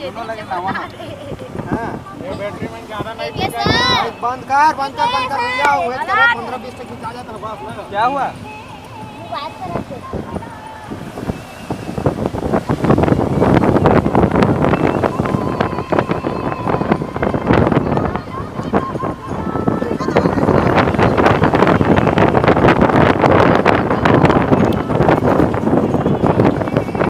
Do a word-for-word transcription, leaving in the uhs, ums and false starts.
दोनों लगे ना वहाँ। हाँ। ये बैटरी में ज्यादा नहीं ये सर। बंद कर, बंद कर, बंद कर भैया, वेट करो, पंद्रह बीस तक खिंचा जाता होगा अपना। क्या हुआ?